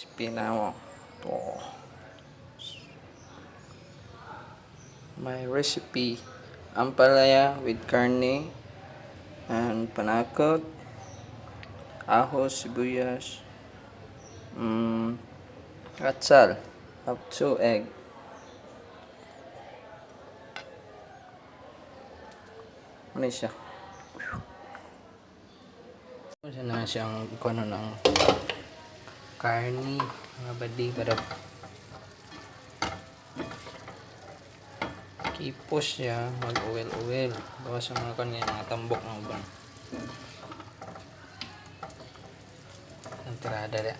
Recipe na to. My recipe, ampalaya with carne and panakot, ahos, sibuyas, atsal, up to egg. Ano siya? Ano na siyang kuno ng carne, mga badi, para kipos siya mag-oil-oil. Baka sa mga kanya mga tambok ng uban. Ang tirada niya.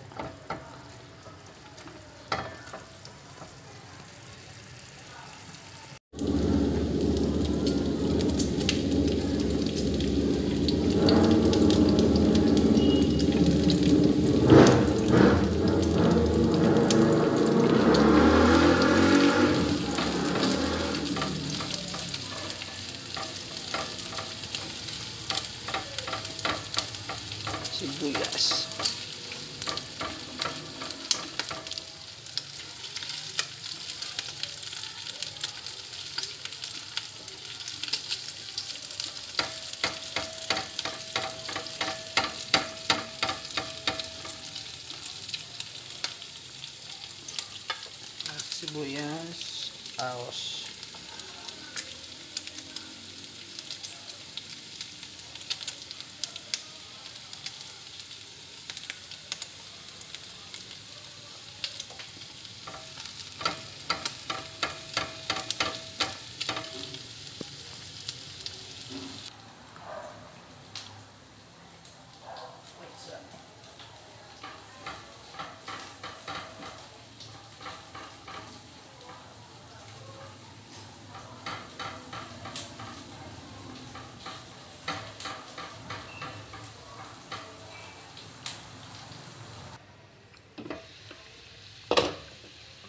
Sibuyas. Sibuyas, ahos.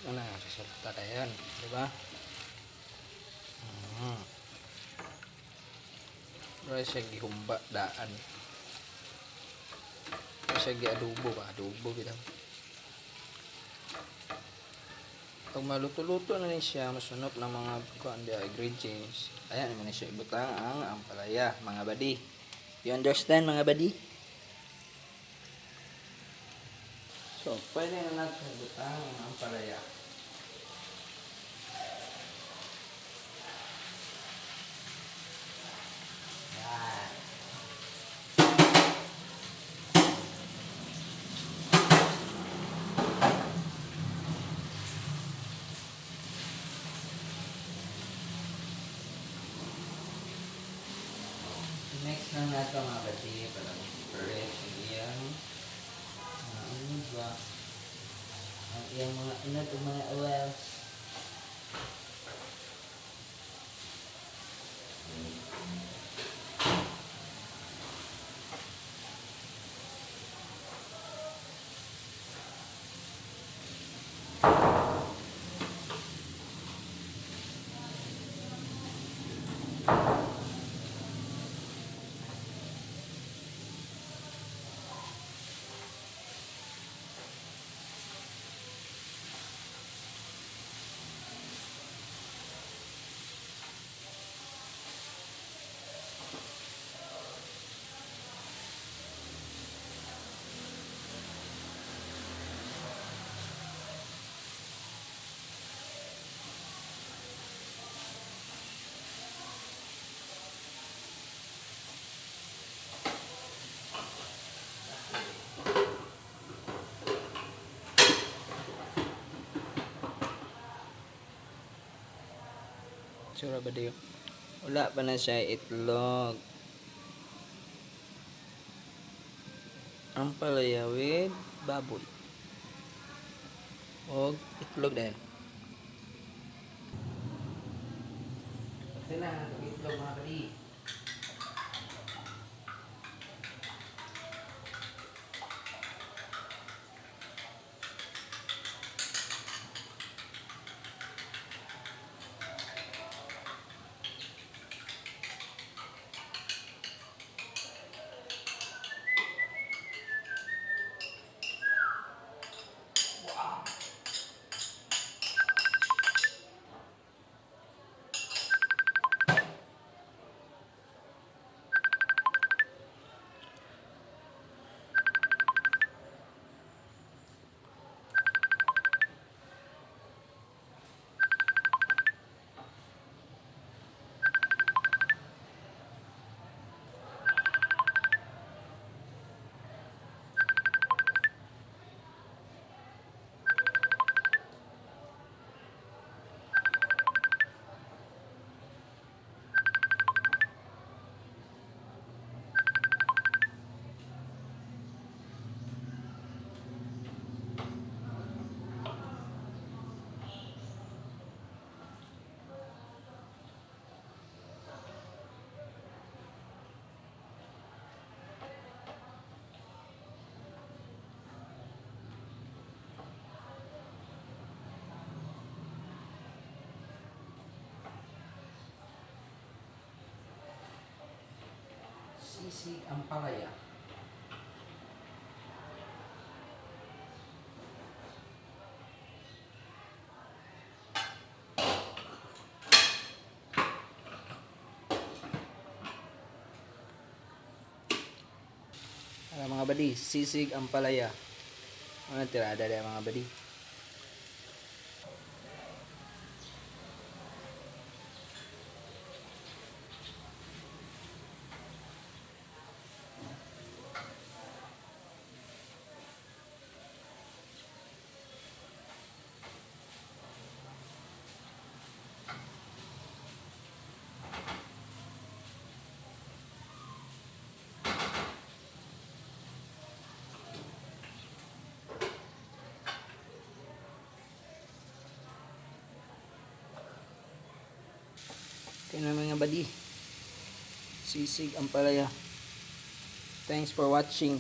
Ano na, resulta na yan, di ba? Pero siya gihumba daan. Pero siya giadobo ba? Adobo bitaw. Pag maluto-luto na ni siya, masunok ng mga kuan di ingredients. Ayan naman na siya ibutang ang ampalaya, mga badi. You understand, mga badi? So, pwede na natin ibutang ang ampalaya. Yan. Next lang natin, mga bati, para fresh ang iyang ano ba? Ang iyang mga ano to, mga oils. Tsura ba diyo? Wala pa na siya itlog. Ampalaya with baboy. Og itlog din. Sila itlog, mga badi. Sisig ampalaya. Tara, mga badi, sisig ampalaya. Ano tirada diay, mga badi? Kaya na, mga badi. Sisig ampalaya. Thanks for watching.